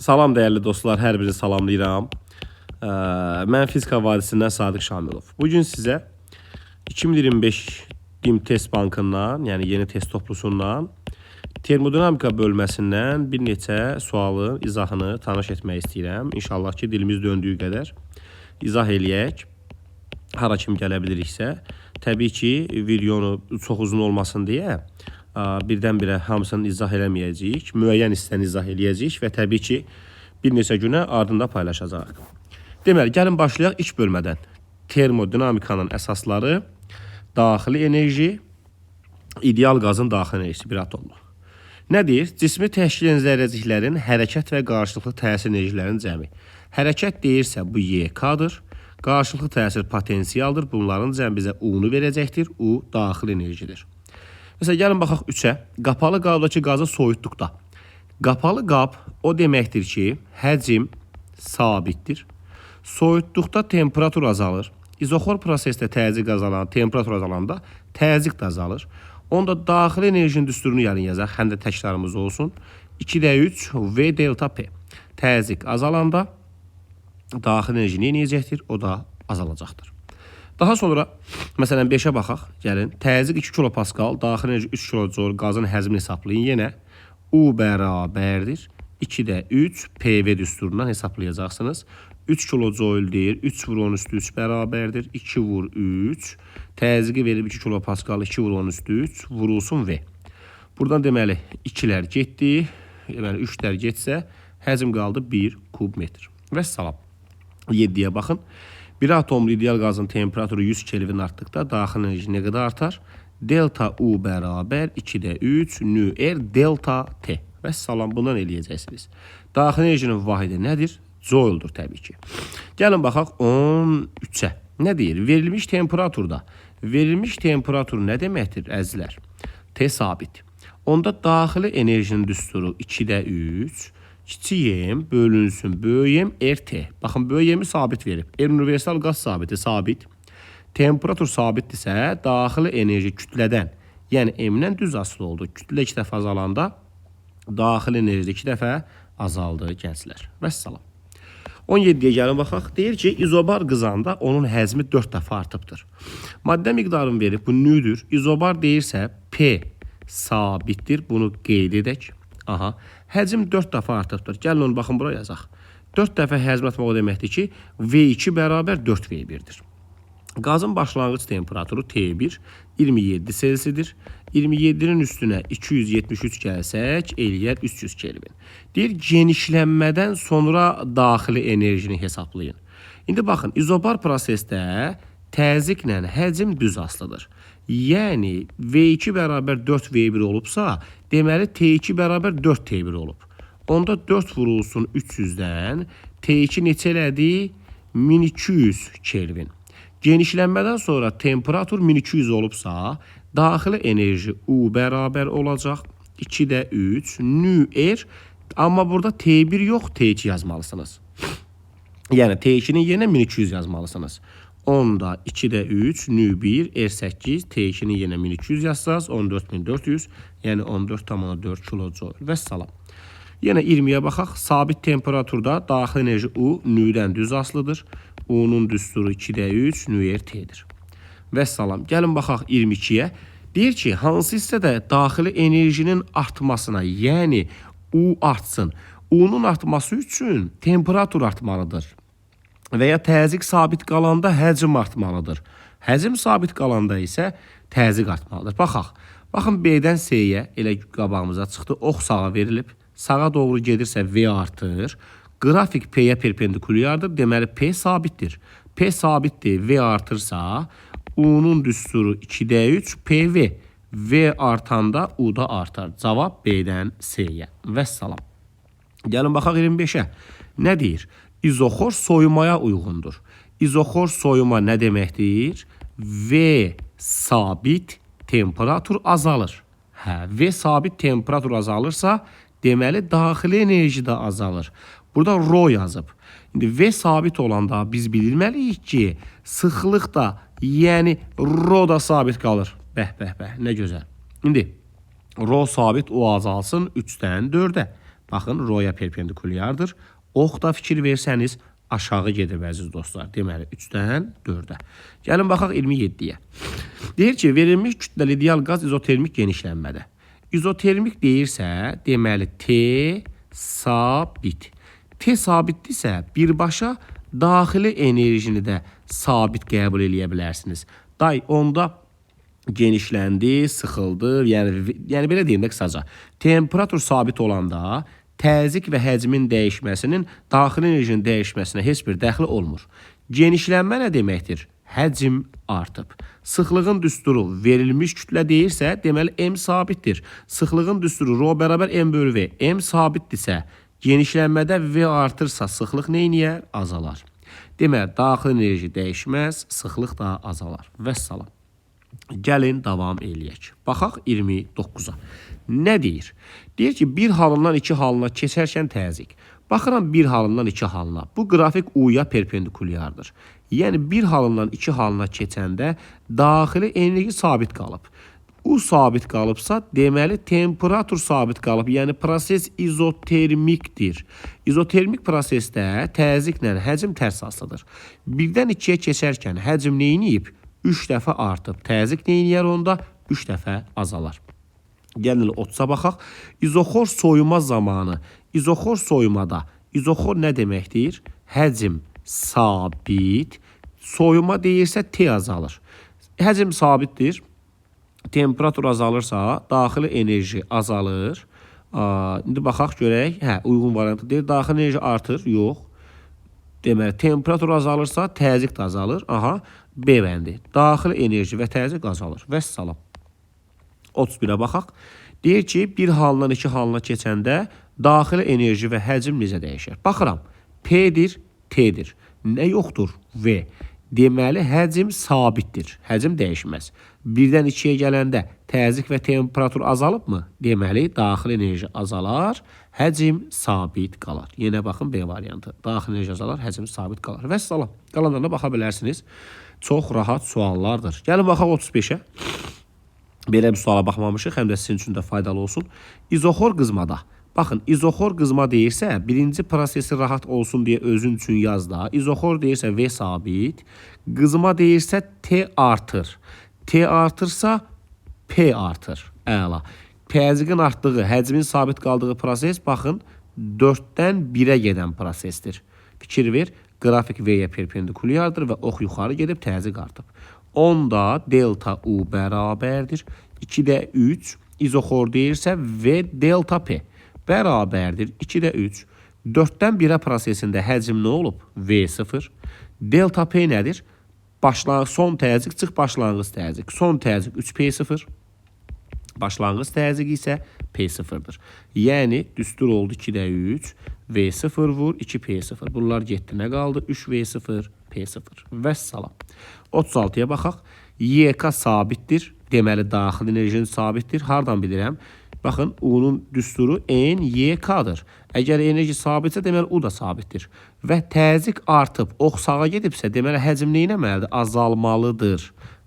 Salam dəyərli dostlar, hər birini salamlayıram. Mən Fizika vadisindən Sadiq Şamilov. Bu gün sizə 2025 DİM test bankından, yəni yeni test toplusundan termodinamika bölməsindən bir neçə sualın izahını tanış etmək istəyirəm. İnşallah ki, dilimiz döndüyü qədər izah eləyək. Hara kim gələ biliriksə. Təbii ki, videonu çox uzun olmasın deyə birdən-birə hamısını izah eləməyəcəyik. Müəyyən hissəni izah eləyəcəyik və təbii ki, bir neçə günə ardında paylaşacağıq. Deməli, gəlin başlayaq ilk bölmədən. Termodinamikanın əsasları, daxili enerji, ideal qazın daxili enerjisi bir atomlu. Nə deyir? Cismi təşkil edən zərrəciklərin hərəkət və qarşılıqlı təsir enerjilərinin cəmi. Hərəkət deyirsə bu YK-dır. Qarşılıqlı təsir potensialdır. Bunların cəmi bizə U-nu verəcəkdir. U daxili enerjidir. Məsələn, gəlin baxaq 3-ə. Qapalı qabdakı qazı soyutduqda. Qapalı qab o deməkdir ki, həcm sabitdir. Soyutduqda temperatur azalır. İzoxor prosesdə təzyiq azalan, temperatur azalanda təzyiq də azalır. Onda daxili enerjinin düsturunu gəlin yazaq, həm də təkrarımız olsun. 2-də 3 V delta P. Təzyiq azalanda daxili enerji nə edəcəkdir? O da azalacaqdır. Daha sonra məsələn 5-ə baxaq. Gəlin. Təzyiq 2 kilopaskal, daxili enerji 3 kilojoule, qazın həcmini hesablayın. Yenə U bərabərdir 2-də 3 PV düsturundan hesablayacaqsınız. 3 kilojoule deyir. 3 vur 10 üstü 3 bərabərdir. 2 vur 3. Təzyiqi verib 2 kilopaskal 2 vur 10 üstü 3 vurulsun V. Buradan deməli 2-lər getdi. Deməli 3-lər getsə həcm qaldı 1 kub metr. Vəssalam. 7-yə baxın. Bir atomlu ideal qazın temperaturu 100 Kelvin artdıqda daxili enerji nə qədər artar? Delta U bərabər 2-də 3 nü R delta T. Vəssalam, bundan eləyəcəksiniz. Daxili enerjinin vahidi nədir? Joule-dur təbii ki. Gəlin baxaq 13-ə. Nə deyir? Verilmiş temperaturda. Verilmiş temperatur nə deməkdir əzizlər? T sabit. Onda daxili enerjinin düsturu 2-də 3 kiçik m bölünsün böyük M RT. Baxın, böyük M-i sabit verib. R universal qaz sabiti sabit. Temperatur sabitdirsə, daxili enerji kütlədən, yəni M-dən düz asılı oldu. Kütlə 2 dəfə azalanda daxili enerji 2 dəfə azaldı gənclər. Vəssalam. 17-yə gəlin baxaq. Deyir ki, izobar qızanda onun həcmi 4 dəfə artıbdır. Maddə miqdarını verib, bu nüdür. İzobar deyirsə P sabitdir. Bunu qeyd edək. Aha. Həcm 4 dəfə artıbdır. Gəlin onu baxın bura yazaq. 4 dəfə həcm artmaq o deməkdir ki, V2 bərabər 4V1-dir. Qazın başlanğıc temperaturu T1 27 Selsidir. 27-nin üstünə 273 gəlsək, eləyər 300 Kelvin. Deyir, genişlənmədən sonra daxili enerjini hesablayın. İndi baxın, izobar prosesdə təzyiqlə həcm düz asılıdır. Yəni V2 bərabər 4V1 olubsa, deməli T2 bərabər 4T1 olub. Onda 4 vurulsun 300-dən T2 neçə elədi? 1200 Kelvin. Genişlənmədən sonra temperatur 1200 olubsa, daxili enerji U bərabər olacaq 2-də 3 nü R, amma burada T1 yox, T2 yazmalısınız. Yəni T2-nin yerinə 1200 yazmalısınız. Onda 2-də 3 nü 1 R8 T2-nin yerinə 1200 yazsaz 14400, yəni 14,4 kilojoule. Vəssalam. Yenə 20-yə baxaq. Sabit temperaturda daxili enerji U nü-dən düz asılıdır. U-nun düsturu 2-də 3 nü R T-dir. Vəssalam. Gəlin baxaq 22-yə. Deyir ki, hansı hissədə daxili enerjinin artmasına, yəni U artsın. U-nun artması üçün temperatur artmalıdır. Və ya təzyiq sabit qalanda həcm artmalıdır. Həcm sabit qalanda isə təzyiq artmalıdır. Baxaq. Baxın B-dən C-yə elə qabağımıza çıxdı. Ox sağa verilib. Sağa doğru gedirsə V artır. Qrafik P-yə perpendikulyardır. Deməli P sabitdir. P sabitdir. V artırsa U-nun düsturu 2-də 3 PV. V artanda U da artar. Cavab B-dən C-yə. Vəssalam. Gəlin baxaq 25-ə. Nə deyir? İzoxor soyumaya uyğundur. İzoxor soyuma nə deməkdir? V sabit, temperatur azalır. Hə, V sabit, temperatur azalırsa, deməli daxili enerji də azalır. Burada rho yazıb. İndi V sabit olanda biz bilməliyik ki, sıxlıq da, yəni rho da sabit qalır. Bəh, bəh, bəh, nə gözəl. İndi rho sabit, U azalsın 3-dən 4-ə. Baxın, Rho-ya perpendikulyardır. Ox da fikir versəniz aşağı gedir əziz dostlar. Deməli 3-dən 4-ə. Gəlin baxaq 27-yə. Deyir ki, verilmiş kütləli ideal qaz izotermik genişlənmədə. İzotermik deyirsə, deməli T sabit. T sabitdirsə, birbaşa daxili enerjini də sabit qəbul eləyə bilərsiniz. Day, onda genişləndi, sıxıldı, yəni belə deyim də qısaca. Temperatur sabit olanda təzyiq və həcmin dəyişməsinin daxili enerjinin dəyişməsinə heç bir dəxli olmur. Genişlənmə nə deməkdir? Həcm artıb. Sıxlığın düsturu verilmiş kütlə deyirsə, deməli M sabitdir. Sıxlığın düsturu rho bərabər M bölü V. M sabitdirsə, genişlənmədə V artırsa, sıxlıq nə eləyər? Azalar. Deməli, daxili enerji dəyişməz, sıxlıq da azalar. Vəssalam. Gəlin davam eləyək. Baxaq 29-a. Nə deyir? Deyir ki, bir halından iki halına keçərkən təzyiq. Baxıram bir halından iki halına. Bu qrafik U-ya perpendikulyardır. Yəni bir halından iki halına keçəndə daxili enerji sabit qalıb. U sabit qalıbsa, deməli temperatur sabit qalıb. Yəni proses izotermikdir. İzotermik prosesdə təzyiqlə həcm tərs asılıdır. Birdən ikiyə keçərkən həcm nə eləyib? 3 dəfə artıb. Təzyiq nə eləyər onda? 3 dəfə azalar. Gəlin 30-a baxaq. İzoxor soyuma zamanı. İzoxor soyumada. İzoxor nə deməkdir? Həcm sabit. Soyuma deyirsə T azalır. Həcm sabitdir. Temperatur azalırsa, daxili enerji azalır. İndi baxaq görək. Hə, uyğun variantı deyir. Daxili enerji artır. Yox. Deməli, temperatur azalırsa, təzyiq də azalır. Aha, B bəndi. Daxili enerji və təzyiq azalır. Vəssalam. 31-ə baxaq. Deyir ki, bir halından iki halına keçəndə daxili enerji və həcm necə dəyişər? Baxıram. P-dir, T-dir. Nə yoxdur? V. Deməli, həcm sabitdir. Həcm dəyişməz. Birdən ikiyə gələndə təzyiq və temperatur azalıbmı? Deməli, daxili enerji azalar, həcm sabit qalar. Yenə baxın B variantı. Daxili enerji azalar, həcm sabit qalar. Vəssalam. Qalanlarına baxa bilərsiniz. Çox rahat suallardır. Gəlin baxaq 35-ə. Belə bir suala baxmamışıq, həm də sizin üçün də faydalı olsun. İzoxor qızmada. Baxın, izoxor qızma deyirsə, birinci prosesi rahat olsun deyə özün üçün yaz da. İzoxor deyirsə V sabit, qızma deyirsə T artır. T artırsa P artır. Əla. Təzyiqin artdığı, həcmin sabit qaldığı proses, baxın, 4-dən 1-ə gedən prosesdir. Fikir ver, qrafik V-yə perpendikulyardır və ox yuxarı gedib, təzyiq artıb. Onda delta U bərabərdir. 2-də 3 izoxor deyirsə V delta P bərabərdir 2-də 3. 4-dən 1-ə prosesində həcm nə olub? V0. Delta P nədir? Son təzyiq çıx başlanğıc təzyiq. Son təzyiq 3P0. Başlanğıc təzyiq isə P0-dır. Yəni düstur oldu 2-də 3. V0 vur 2P0. Bunlar getdi. Nə qaldı? 3V0 P0. Vəssalam. 36-ya baxaq. YK sabitdir. Deməli daxili enerjinin sabitdir. Hardan bilirəm? Baxın, U-nun düsturu N, Y, K-dır. Əgər enerji sabitsə, deməli U da sabitdir. Və təzyiq artıb, ox sağa gedibsə, deməli həcm nə etməlidir? Azalmalıdır.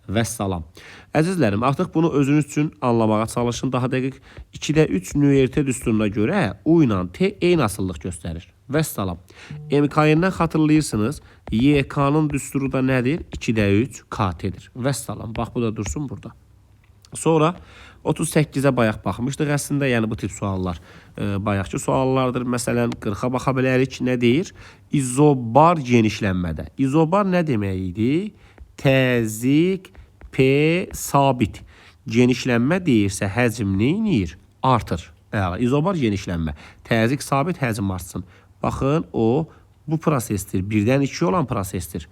Vəssalam. Əzizlərim, artıq bunu özünüz üçün anlamağa çalışın daha dəqiq. 2-də 3 nüvert düsturuna görə U ilə T eyni asılılıq göstərir. Vəssalam. MKN-dən xatırlayırsınız. YK-nın düsturu da nədir? 2-də 3 KT-dir. Vəssalam. Bax, bu da dursun burada. Sonra 38-ə bayaq baxmışdıq əslində. Yəni bu tip suallar bayaqki suallardır. Məsələn 40-a baxa bilərik. Nə deyir? İzobar genişlənmədə. İzobar nə demək idi? Təzyiq P sabit. Genişlənmə deyirsə həcm nə eləyir? Artır. Əla. İzobar genişlənmə. Təzyiq sabit, həcm artsın. Baxın, o bu prosesdir. 1-dən 2 olan prosesdir.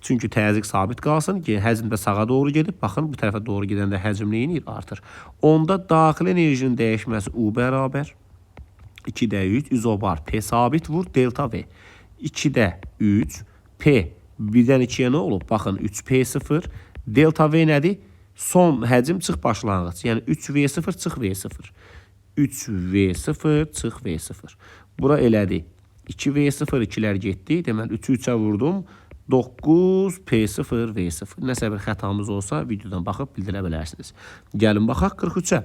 Çünki təzyiq sabit qalsın ki, həcm də sağa doğru gedib. Baxın, bu tərəfə doğru gedəndə həcm nə eləyir? Artır. Onda daxili enerjinin dəyişməsi U bərabər 2-də 3 izobar P sabit vur delta V. 2-də 3 P 1-dən 2-yə nə olub? Baxın, 3P0 delta V nədir? Son həcm çıx başlanğıc. Yəni 3V0 çıx V0. 3V0 çıx V0. Bura elədi. 2V0 2-lər getdi. Deməli 3-ü 3-ə vurdum. 9 P0 V0. Nəsə bir xətamız olsa videodan baxıb bildirə bilərsiniz. Gəlin baxaq 43-ə.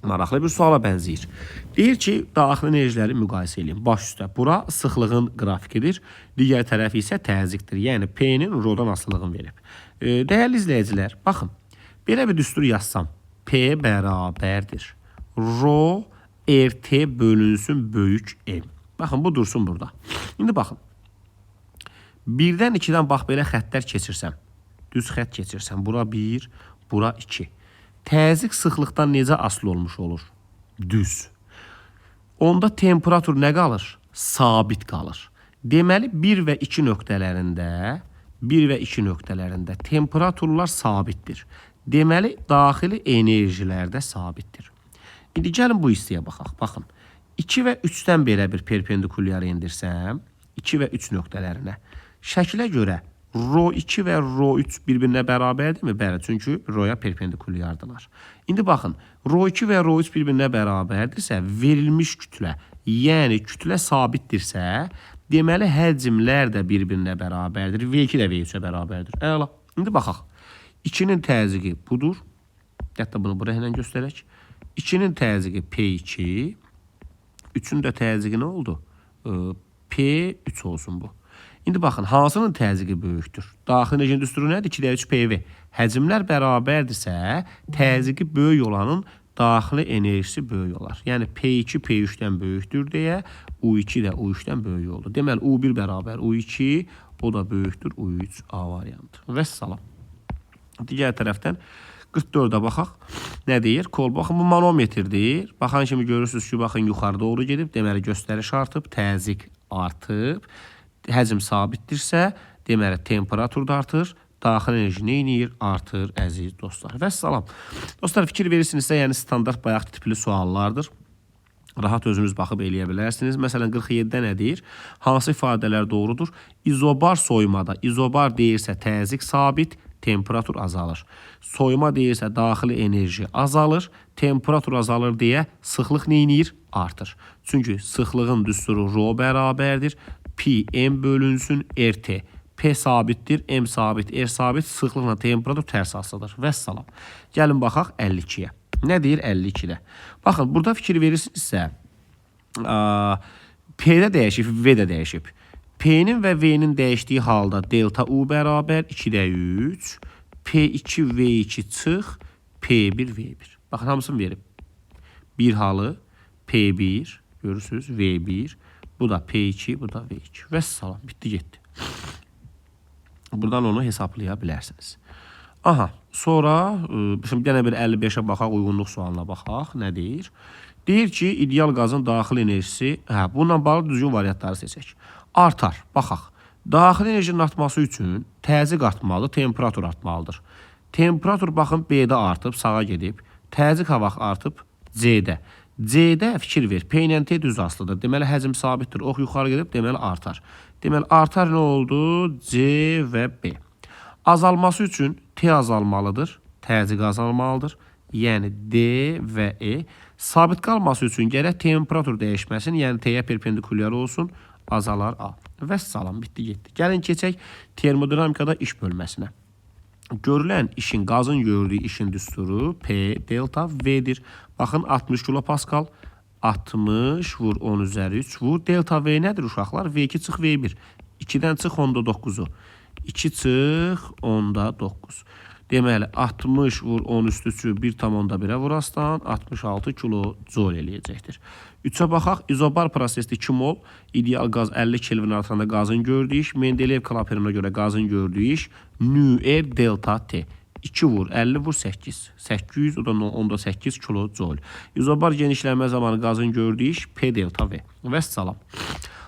Maraqlı bir suala bənzəyir. Deyir ki, daxili enerjiləri müqayisə eləyin. Baş üstə bura sıxlığın qrafikidir. Digər tərəfi isə təzyiqdir. Yəni P-nin rho-dan asılılığını verib. Dəyərli izləyicilər, baxın. Belə bir düstur yazsam, P bərabərdir rho RT bölünsün böyük M. Baxın, bu dursun burada. İndi baxın. 1-dən 2-dən bax belə xəttlər keçirsəm. Düz xətt keçirsəm. Bura 1, bura 2. Təzyiq sıxlıqdan necə asılı olmuş olur? Düz. Onda temperatur nə qalır? Sabit qalır. Deməli 1 və 2 nöqtələrində 1 və 2 nöqtələrində temperaturlar sabitdir. Deməli daxili enerjilər də sabitdir. İndi gəlin bu hissəyə baxaq. Baxın. 2 və 3-dən belə bir perpendikulyar endirsəm, 2 və 3 nöqtələrinə. Şəkilə görə rho 2 və rho 3 bir-birinə bərabərdirmi? Bəli, çünki rho-ya perpendikulyardılar. İndi baxın, rho 2 və rho 3 bir-birinə bərabərdirsə, verilmiş kütlə, yəni kütlə sabitdirsə, deməli həcmlər də bir-birinə bərabərdir. V2 də V3-ə bərabərdir. Əla. İndi baxaq. 2-nin təzyiqi budur. Hətta bunu buraya ilə göstərək. 2-nin təzyiqi P2, 3-ün də təzyiqi nə oldu? P3 olsun bu. İndi baxın, hansının təzyiqi böyükdür? Daxili enerjinin düsturu nədir? 2-də 3 PV. Həcmlər bərabərdirsə, təzyiqi böyük olanın daxili enerjisi böyük olar. Yəni P2 P3-dən böyükdür deyə U2 də U3-dən böyük oldu. Deməli U1 bərabər U2, o da böyükdür U3 A variantı. Vəssalam. Digər tərəfdən 44-ə baxaq. Nə deyir? Kol. Baxın, bu manometrdir. Baxan kimi görürsünüz ki, baxın yuxarı doğru gedib. Deməli göstəriş artıb, təzyiq artıb. Həcm sabitdirsə, deməli temperatur da artır. Daxili enerji nə eləyir? Artır, əziz dostlar. Vəssalam. Dostlar, fikir verirsinizsə, yəni standart bayaq tipli suallardır. Rahat özünüz baxıb eləyə bilərsiniz. Məsələn, 47-də nə deyir? Hansı ifadələr doğrudur? İzobar soyumada, izobar deyirsə təzyiq sabit, temperatur azalır. Soyuma deyirsə daxili enerji azalır, temperatur azalır deyə sıxlıq nə eləyir? Artır. Çünki sıxlığın düsturu rho bərabərdir. Pi m bölünsün RT. P sabitdir, M sabit, R sabit, sıxlıqla temperatur tərs asılıdır. Vəssalam. Gəlin baxaq 52-yə. Nə deyir 52-də? Baxın, burada fikir verirsinizsə, P-də dəyişib, V-də dəyişib. P-nin və V-nin dəyişdiyi halda delta U bərabər 2-də 3, P2 V2 çıx, P1 V1. Baxın, hamısını verib. Bir halı P1, görürsünüz, V1. Bu da P2, bu da V2. Vəssalam, bitdi getdi. Buradan onu hesablaya bilərsiniz. Aha, sonra şimdi yenə bir 55-ə baxaq, uyğunluq sualına baxaq. Nə deyir? Deyir ki, ideal qazın daxili enerjisi, hə, bununla bağlı düzgün variantları seçək. Artar, baxaq. Daxili enerjinin artması üçün təzyiq artmalıdır, temperatur artmalıdır. Temperatur baxın B-də artıb, sağa gedib. Təzyiq hava artıb C-də. C-də fikir ver, P ilə T düz asılıdır. Deməli həcm sabitdir. Ox yuxarı gedib, deməli artar. Deməli artar nə oldu? C və B. Azalması üçün T azalmalıdır, təzyiq azalmalıdır. Yəni D və E. Sabit qalması üçün gərək temperatur dəyişməsin, yəni T-yə perpendikulyar olsun, azalar A. Vəssalam, bitdi getdi. Gəlin keçək termodinamikada iş bölməsinə. Görülən işin, qazın gördüyü işin düsturu P delta V-dir. Baxın 60 kilopaskal, 60 vur 10 üzəri 3 vur. Delta V nədir uşaqlar? V2 çıx V1. 2-dən çıx 10.9-u. 2 çıx 10.9. Deməli 60 vur 10 üstü 3-ü 1,1-ə vurasdan 66 kilo joule eləyəcəkdir. 3-ə baxaq. İzobar prosesdə 2 mol ideal qaz 50 Kelvin artanda qazın gördüyü iş, Mendeleyev klaperinə görə qazın gördüyü iş nü R delta T. 2 vur 50 vur 8. 800 o da 10.8 kilo joule. İzobar genişlənmə zamanı qazın gördüyü iş P delta V. Vəssalam.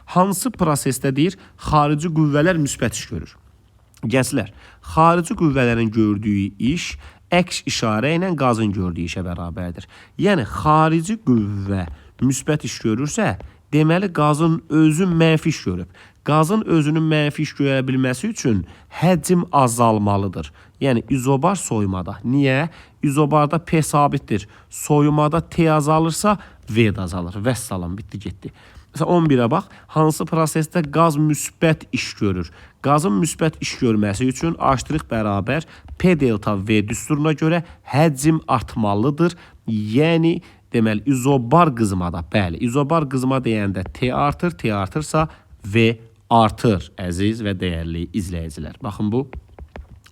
Hansı prosesdə deyir xarici qüvvələr müsbət iş görür? Gənclər, xarici qüvvələrin gördüyü iş əks işarə ilə qazın gördüyü işə bərabərdir. Yəni xarici qüvvə müsbət iş görürsə, deməli qazın özü mənfi iş görüb. Qazın özünün mənfi iş görə bilməsi üçün həcm azalmalıdır. Yəni izobar soyumada. Niyə? İzobarda P sabitdir. Soyumada T azalırsa V də azalır. Vəssalam, bitdi getdi. Məsələn 11-ə bax. Hansı prosesdə qaz müsbət iş görür? Qazın müsbət iş görməsi üçün A ştrix bərabər P delta V düsturuna görə həcm artmalıdır. Yəni Deməli, izobar qızmada, bəli, izobar qızma deyəndə T artır, T artırsa V artır, əziz və dəyərli izləyicilər. Baxın, bu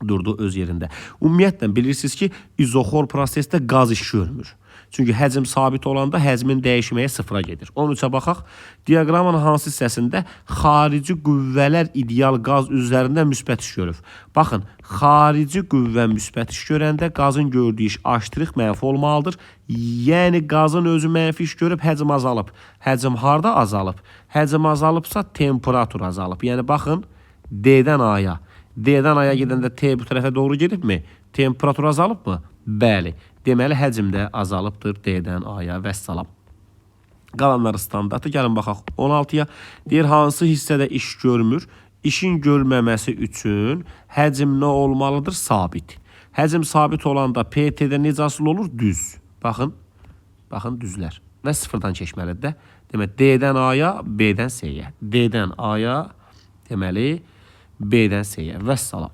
durdu öz yerində. Ümumiyyətlə, bilirsiniz ki, izoxor prosesdə qaz iş görmür. Çünki həcm sabit olanda həcmin dəyişməyə sıfıra gedir. 13-ə baxaq. Diaqramın hansı hissəsində xarici qüvvələr ideal qaz üzərində müsbət iş görür? Baxın, xarici qüvvə müsbət iş görəndə qazın gördüyü iş A ştrix mənfi olmalıdır. Yəni qazın özü mənfi iş görüb, həcm azalıb. Həcm harda azalıb? Həcm azalıbsa temperatur azalıb. Yəni baxın, D-dən A-ya. D-dən A-ya gedəndə T bu tərəfə doğru gedibmi? Temperatur azalıbmı? Bəli. Deməli, həcm də azalıbdır D-dən A-ya. Vəssalam. Qalanları standartdır. Gəlin baxaq 16-ya. Deyir, hansı hissədə iş görmür? İşin görməməsi üçün həcm nə olmalıdır? Sabit. Həcm sabit olanda PT-də necə asılı olur? Düz. Baxın. Baxın, düzlər. Və sıfırdan keçməlidir də. Demək, D-dən A-ya, B-dən C-yə. D-dən A-ya, deməli, B-dən C-yə. Vəssalam.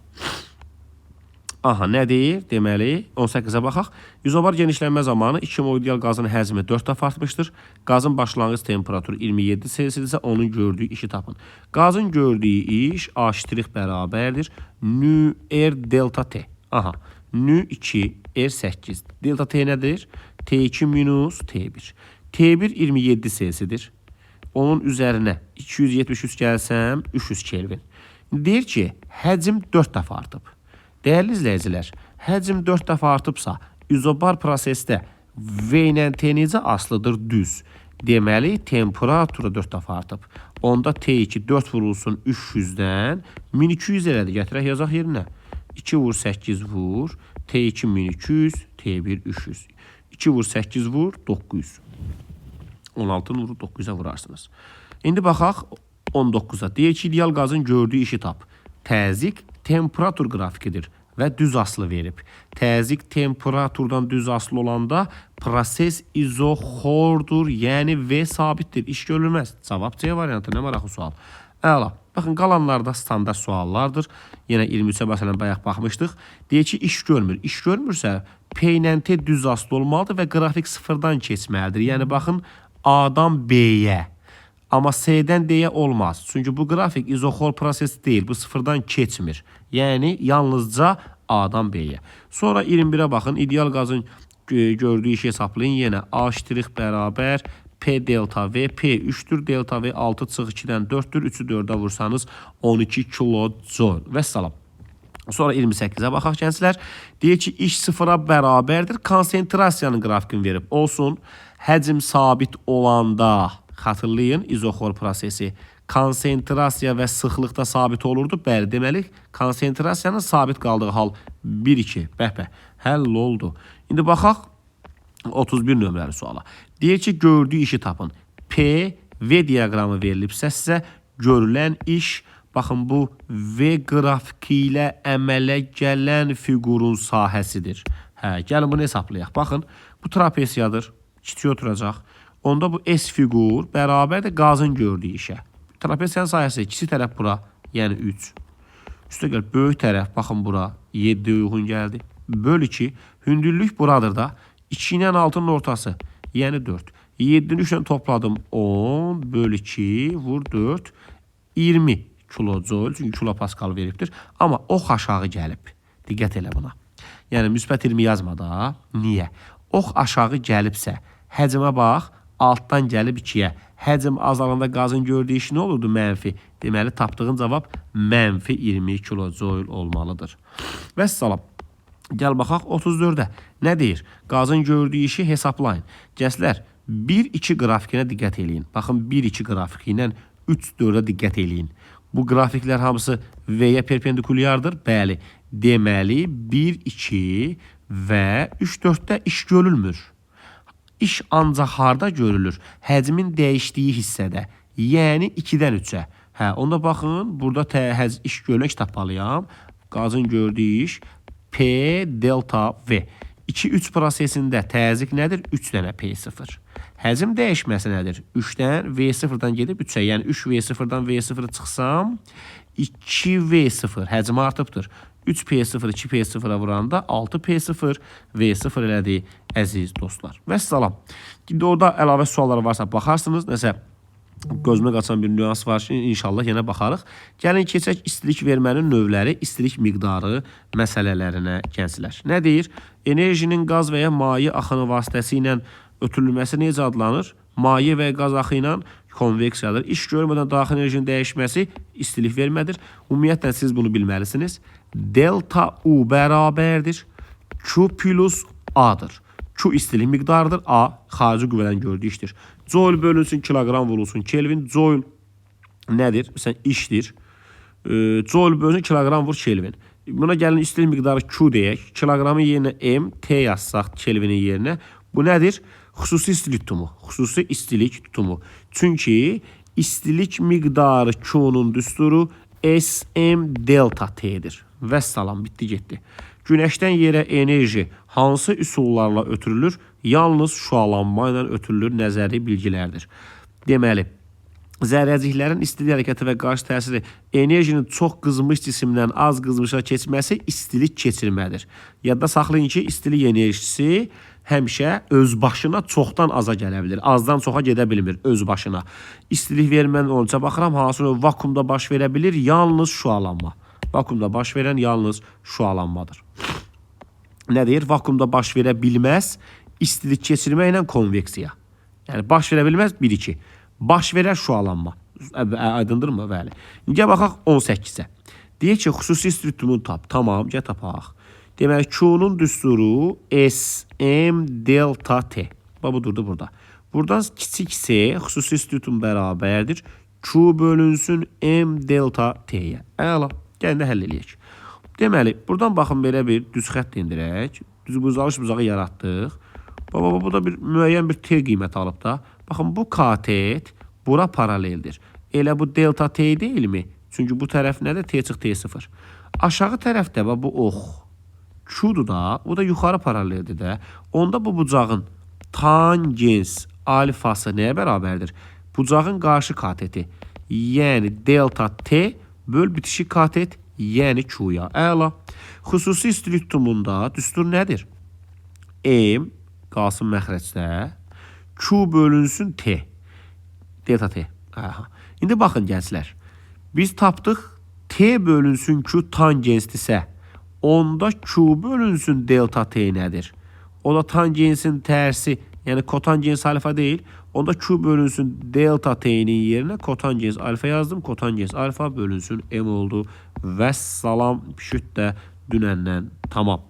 Aha, nə deyir? Deməli, 18-ə baxaq. İzobar genişlənmə zamanı 2 mol ideal qazın həcmi 4 dəfə artmışdır. Qazın başlanğıc temperaturu 27 Selsidirsə, onun gördüyü işi tapın. Qazın gördüyü iş A ştrix bərabərdir nü R delta T. Aha, nü 2 R 8. Delta T nədir? T2 minus T1. T1 27 Selsidir. Onun üzərinə 273 gəlsəm, 300 Kelvin. Deyir ki, həcm 4 dəfə artıb. Dəyərli izləyicilər, həcm 4 dəfə artıbsa, izobar prosesdə V ilə T necə asılıdır? Düz. Deməli, temperatura 4 dəfə artıb. Onda T2 4 vurulsun 300-dən 1200 elədi. Gətirək yazaq yerinə. 2 vur 8 vur, T2 1200, T1 300. 2 vur 8 vur 900. 16-nı vurub 900-ə vurarsınız. İndi baxaq 19-a. Deyir ki, ideal qazın gördüyü işi tap. Təzyiq temperatur qrafikidir və düz asılı verib. Təzyiq temperaturdan düz asılı olanda proses izoxordur, yəni V sabitdir, iş görülməz. Cavab C variantı, nə maraqlı sual. Əla. Baxın, qalanlarda standart suallardır. Yenə 23-ə məsələn bayaq baxmışdıq. Deyir ki, iş görmür. İş görmürsə P ilə T düz asılı olmalıdır və qrafik sıfırdan keçməlidir. Yəni baxın, A-dan B-yə. Amma C-dən D-yə olmaz. Çünki bu qrafik izoxor proses deyil. Bu sıfırdan keçmir. Yəni yalnızca A-dan B-yə. Sonra 21-ə baxın. İdeal qazın gördüyü işi hesablayın. Yenə A ştrix bərabər P delta V. P 3-dür. Delta V 6 çıx 2-dən 4-dür. 3-ü 4-ə vursanız 12 kilojoule. Vəssalam. Sonra 28-ə baxaq gənclər. Deyir ki, iş sıfıra bərabərdir. Konsentrasiyanın qrafikini verib. Olsun. Həcm sabit olanda, xatırlayın, izoxor prosesi konsentrasiya və sıxlıqda sabit olurdu. Bəli, deməli, konsentrasiyanın sabit qaldığı hal 1-2. Bəh-bəh, həll oldu. İndi baxaq 31 nömrəli suala. Deyir ki, gördüyü işi tapın. P, V diaqramı verilibsə sizə görülən iş, baxın bu V qrafiki ilə əmələ gələn fiqurun sahəsidir. Hə, gəlin bunu hesablayaq. Baxın, bu trapesiyadır. Kiçik oturacaq. Onda bu S fiqur bərabərdir qazın gördüyü işə. Trapesiyanın sahəsi kiçik tərəf bura, yəni 3. Üstəgəl böyük tərəf, baxın bura 7 uyğun gəldi. Böl 2, hündürlük buradır da. 2 ilə 6-nın ortası, yəni 4. 7-ni 3 ilə topladım 10, böl 2, vur 4, 20 kilojoule, çünki kilopaskal veribdir. Amma ox aşağı gəlib. Diqqət elə buna. Yəni müsbət 20 yazma da. Niyə? Ox aşağı gəlibsə, həcmə bax, altdan gəlib 2-yə. Həcm azalanda qazın gördüyü iş nə olurdu? Mənfi. Deməli, tapdığın cavab mənfi 20 kilojoule olmalıdır. Vəssalam. Gəl baxaq 34-ə. Nə deyir? Qazın gördüyü işi hesablayın. Gənclər, 1-2 qrafikinə diqqət eləyin. Baxın, 1-2 qrafiki ilə 3-4-ə diqqət eləyin. Bu qrafiklər hamısı V-yə perpendikulyardır. Bəli. Deməli, 1-2 və 3-4-də iş görülmür. İş ancaq harda görülür? Həcmin dəyişdiyi hissədə. Yəni 2-dən 3-ə. Hə, onda baxın, burada iş görülən tapmalıyam. Qazın gördüyü iş P delta V. 2-3 prosesində təzyiq nədir? 3 dənə P0. Həcm dəyişməsi nədir? 3-dən V0-dan gedib 3-ə. Yəni 3 V0-dan V0 çıxsam 2 V0 həcm artıbdır. 3P0 2P0-a vuranda 6P0 V0 elədi əziz dostlar. Vəssalam. İndi orada əlavə suallar varsa baxarsınız. Nəsə gözümə qaçan bir nüans var ki, inşallah yenə baxarıq. Gəlin keçək istilik vermənin növləri, istilik miqdarı məsələlərinə gənclər. Nə deyir? Enerjinin qaz və ya maye axını vasitəsilə ötürülməsi necə adlanır? Maye və ya qaz axı ilə konveksiyadır. İş görmədən daxili enerjinin dəyişməsi istilik vermədir. Ümumiyyətlə siz bunu bilməlisiniz. Delta U bərabərdir Q plus A-dır. Q istilik miqdarıdır. A xarici qüvvədən gördüyü işdir. Joule bölünsün kiloqram vurulsun Kelvin. Joule nədir? Məsələn işdir. Joule bölünsün kiloqram vur Kelvin. Buna gəlin istilik miqdarı Q deyək. Kiloqramın yerinə M, T yazsaq Kelvinin yerinə. Bu nədir? Xüsusi istilik tutumu. Xüsusi istilik tutumu. Çünki istilik miqdarı Q-nun düsturu SM delta T-dir. Vəssalam, bitdi getdi. Günəşdən yerə enerji hansı üsullarla ötürülür? Yalnız şüalanma ilə ötürülür nəzəri bilgilərdir. Deməli, zərrəciklərin istilik hərəkəti və qarşı təsiri enerjinin çox qızmış cisimdən az qızmışa keçməsi istilik keçirmədir. Yadda saxlayın ki, istilik enerjisi həmişə öz başına çoxdan aza gələ bilir. Azdan çoxa gedə bilmir öz başına. İstilik vermənin 13-ə baxıram, hansı növ vakuumda baş verə bilir? Yalnız şüalanma. Vakuumda baş verən yalnız şüalanmadır. Nə deyir? Vakuumda baş verə bilməz istilik keçirmə ilə konveksiya. Yəni baş verə bilməz 1-2. Baş verər şüalanma. Aydındırmı? Bəli. İndi gəl baxaq 18-ə. Deyir ki, xüsusi istilik tutumunu tap. Tamam, gəl tapaq. Deməli, Q-nun düsturu S, M, delta T. Bax, bu durdu burada. Buradan kiçik S, xüsusi istilik tutumu bərabərdir. Q bölünsün M delta T-yə. Əla. Gəlin də həll eləyək. Deməli, buradan baxın belə bir düz xətt endirək. Düz buzalış buzağı yaratdıq. Baba, bu da bir müəyyən bir T qiyməti alıb da. Baxın, bu katet bura paraleldir. Elə bu delta T deyilmi? Çünki bu tərəf nədir? T çıx T0. Aşağı tərəfdə bax bu ox Q-dur da, bu da yuxarı paraleldir də. Onda bu bucağın tangens alfası nəyə bərabərdir? Bucağın qarşı kateti, yəni delta T böl bitişik katet, yəni Q-ya. Əla. Xüsusi istilik tutumunda düstur nədir? M qalsın məxrəcdə, Q bölünsün T. Delta T. Aha. İndi baxın gənclər. Biz tapdıq T bölünsün Q tangensdirsə, onda Q bölünsün delta T nədir? O da tangensin tərsi, yəni kotangens alfa deyil. Onda Q bölünsün delta T-nin yerinə kotangens alfa yazdım. Kotangens alfa bölünsün M oldu. Vəssalam, püşüt də dünəndən tamam.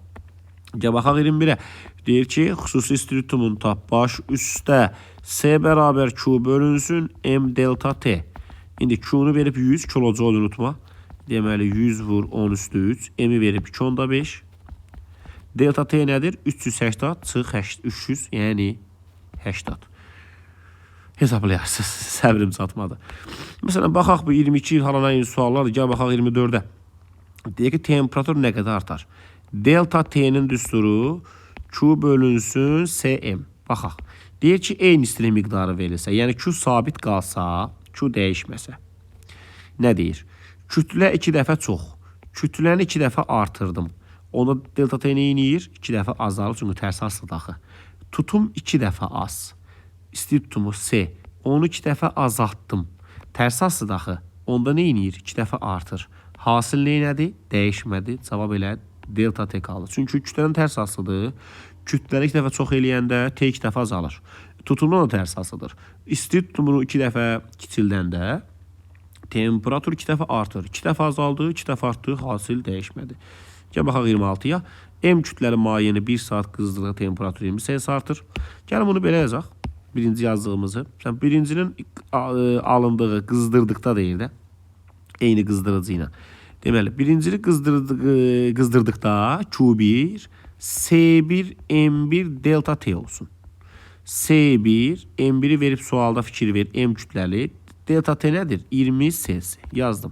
Gəl baxaq 21-ə. Deyir ki, xüsusi istilik tutumunu tap. Baş üstə S bərabər Q bölünsün M delta T. İndi Q-nu verib 100 kilojoule unutma. Deməli 100 vur 10 üstü 3. M-i verib 2.5. Delta T nədir? 380 çıx 300, yəni 80. Hesablayarsınız. Səbrim çatmadı. Məsələn, baxaq bu 22 halana eyni suallardır. Gəl baxaq 24-ə. Deyir ki, temperatur nə qədər artar? Delta T-nin düsturu Q bölünsün SM. Baxaq. Deyir ki, eyni istilik miqdarı verilsə, yəni Q sabit qalsa, Q dəyişməsə. Nə deyir? Kütlə 2 dəfə çox. Kütləni 2 dəfə artırdım. Onda delta T nə eləyir? 2 dəfə azalır, çünki tərs asılıdır axı. Tutum 2 dəfə az. İstilik tutumu S. Onu 2 dəfə azaltdım. Tərs asılıdır axı. Onda nə eləyir? 2 dəfə artır. Hasil nə elədi? Dəyişmədi. Cavab elə delta T qaldı. Çünki kütlənin tərs asılıdır. Kütləni 2 dəfə çox eləyəndə T 2 dəfə azalır. Tutumdan da tərs asılıdır. İstilik tutumunu 2 dəfə kiçildəndə temperatur 2 dəfə artır. 2 dəfə azaldı, 2 dəfə artdı, hasil dəyişmədi. Gəl baxaq 26-ya. M kütləli mayeni 1 saat qızdırdığı temperatur 20 C artır. Gəlin bunu belə yazaq. Birinci yazdığımızı. Sən birincinin alındığı qızdırdıqda deyir də. Eyni qızdırıcı ilə. Deməli, birincini qızdırdıqda Q1 S1 M1 delta T olsun. S1 M1-i verib sualda fikir ver. M kütləli. Delta T nədir? 20 Celsius. Yazdım.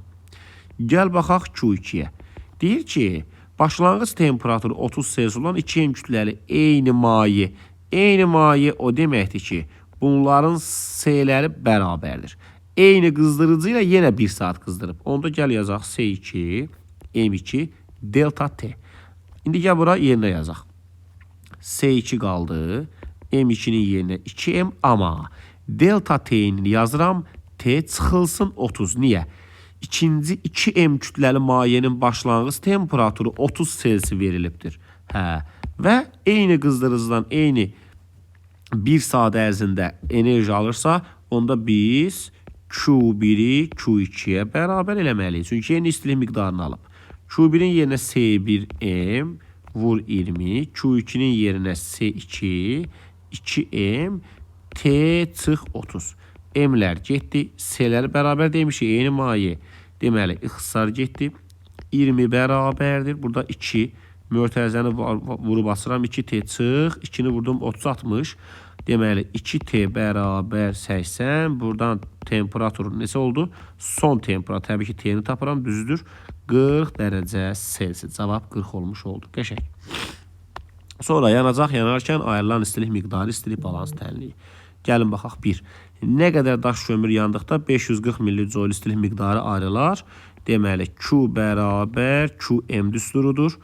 Gəl baxaq Q2-yə. Deyir ki, başlanğıc temperaturu 30 Celsius olan 2 M kütləli eyni maye. Eyni maye o deməkdir ki, bunların S-ləri bərabərdir. Eyni qızdırıcı ilə yenə 1 saat qızdırıb. Onda gəl yazaq S2, M2, Delta T. İndi gəl bura yerinə yazaq. S2 qaldı. M2-nin yerinə 2M, amma delta T-ni yazıram. T çıxılsın 30. Niyə? İkinci 2M kütləli mayenin başlanğıc temperaturu 30 Selsi verilibdir. Hə. Və eyni qızdırıcıdan eyni 1 saat ərzində enerji alırsa, onda biz Q1-i Q2-yə bərabər eləməliyik. Çünki eyni istilik miqdarını alıb. Q1-in yerinə S1M vur 20, Q2-nin yerinə S2, 2M, T çıx 30. M-lər getdi, S-lər bərabər demişik, eyni maye. Deməli, ixtisar getdi. 20 bərabərdir. Burada 2 mötərizəni vurub açıram. 2T çıx, 2-ni vurdum 30 60. Deməli 2T bərabər 80. Buradan temperatur neçə oldu? Son temperatur. Təbii ki, T-ni tapıram, düzdür. 40 dərəcə Selsi. Cavab 40 olmuş oldu. Qəşəng. Sonra yanacaq yanarkən ayrılan istilik miqdarı, istilik balans tənliyi. Gəlin baxaq 1. Nə qədər daş kömür yandıqda 540 millijoule istilik miqdarı ayrılar. Deməli Q bərabər QM düsturudur.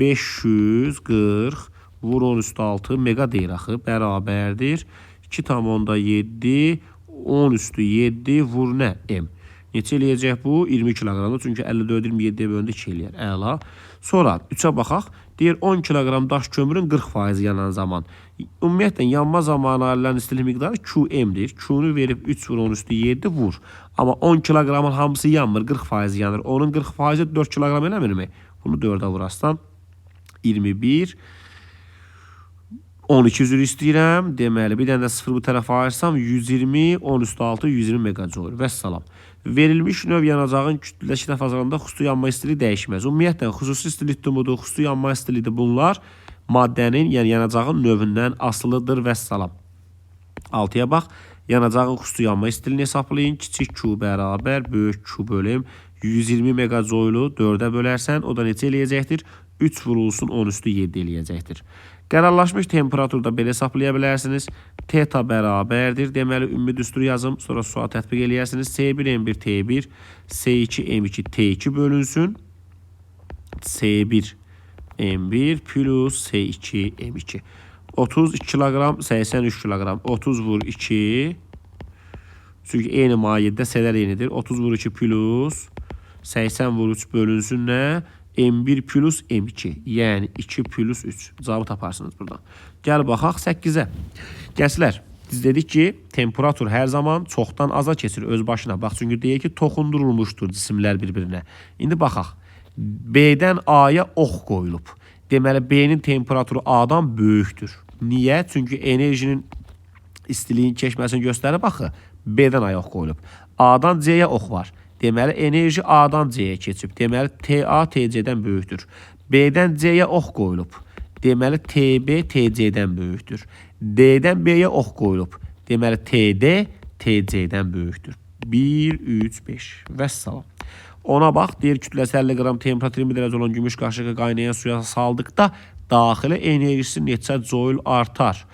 540 vur 10 üstü 6 mega deyir axı, bərabərdir. 2,7 10 üstü 7 vur nə? M. Neçə eləyəcək bu? 20 kiloqramdır. Çünki 54 27-yə böləndə 2 eləyər. Əla. Sonra 3-ə baxaq. Deyir 10 kiloqram daş kömürün 40% yanan zaman. Ümumiyyətlə yanma zamanı ayrılan istilik miqdarı QM-dir. Q-nu verib 3 vur 10 üstü 7 vur. Amma 10 kiloqramın hamısı yanmır, 40% yanır. Onun 40%-i 4 kiloqram eləmirmi? Bunu 4-ə vurarsan 21 12 üzr istəyirəm. Deməli, bir dənə də 0 bu tərəfə ayırsam 120 10 üstü 6 120 megajoule. Vəssalam. Verilmiş növ yanacağın kütləsi dəfə azalanda xüsusi yanma istiliyi dəyişməz. Ümumiyyətlə, xüsusi istilik tumudur, xüsusi yanma istiliyidir. Bunlar maddənin, yəni yanacağın növündən asılıdır. Vəssalam. 6-ya bax. Yanacağın xüsusi yanma istiliyini hesablayın. Kiçik Q bərabər böyük Q bölüm 120 megajoule 4-ə bölərsən, o da neçə eləyəcəkdir? 3 vurulsun 10 üstü 7 eləyəcəkdir. Qərarlaşmış temperaturda belə hesablaya bilərsiniz. Teta bərabərdir. Deməli, ümumi düstur yazım. Sonra sual tətbiq eləyərsiniz. S1 M1 T1, S2 M2 T2 bölünsün. S1 M1 plus S2 M2. 32 kiloqram, 83 kiloqram. 30 vur 2. Çünki eyni mayedə S-lər eynidir. 30 vur 2 plus 80 vur 3 bölünsün nə? M1 plus M2. Yəni 2 plus 3. Cavabı taparsınız buradan. Gəl baxaq 8-ə. Gənclər, biz dedik ki, temperatur hər zaman çoxdan aza keçir öz başına. Bax, çünki deyir ki, toxundurulmuşdur cisimlər bir-birinə. İndi baxaq. B-dən A-ya ox qoyulub. Deməli, B-nin temperaturu A-dan böyükdür. Niyə? Çünki enerjinin istiliyin keçməsini göstərir axı. B-dən A-ya ox qoyulub. A-dan C-yə ox var. Deməli, enerji A-dan C-yə keçib. Deməli, TA TC-dən böyükdür. B-dən C-yə ox qoyulub. Deməli, TB TC-dən böyükdür. D-dən B-yə ox qoyulub. Deməli, TD TC-dən böyükdür. 1, 3, 5. Vəssalam. Ona bax, deyir kütləsi 50 qram, temperatur 20 dərəcə olan gümüş qaşığı qaynayan suya saldıqda daxili enerjisi neçə joule artar?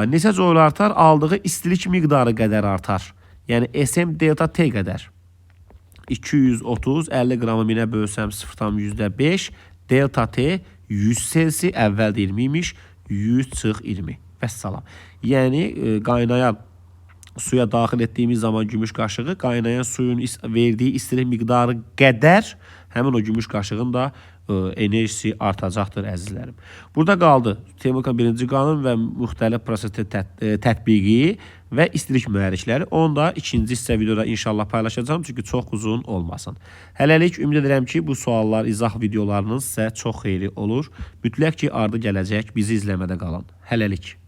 Neçə joule artar? Aldığı istilik miqdarı qədər artar. Yəni SM delta T qədər. 230, 50 qramı 1000-ə bölsəm 0,5, delta T 100 Selsi, əvvəl də 20 imiş, 100 çıx 20. Vəssalam. Yəni qaynayan suya daxil etdiyimiz zaman gümüş qaşığı qaynayan suyun verdiyi istilik miqdarı qədər həmin o gümüş qaşığın da enerjisi artacaqdır əzizlərim. Burada qaldı Termokan birinci qanun və müxtəlif prosesdə tətbiqi və istilik mühərrikləri. Onu da ikinci hissə videoda inşallah paylaşacağam, çünki çox uzun olmasın. Hələlik ümid edirəm ki, bu suallar, izah videolarının sizə çox xeyri olur. Mütləq ki, ardı gələcək, bizi izləmədə qalın. Hələlik.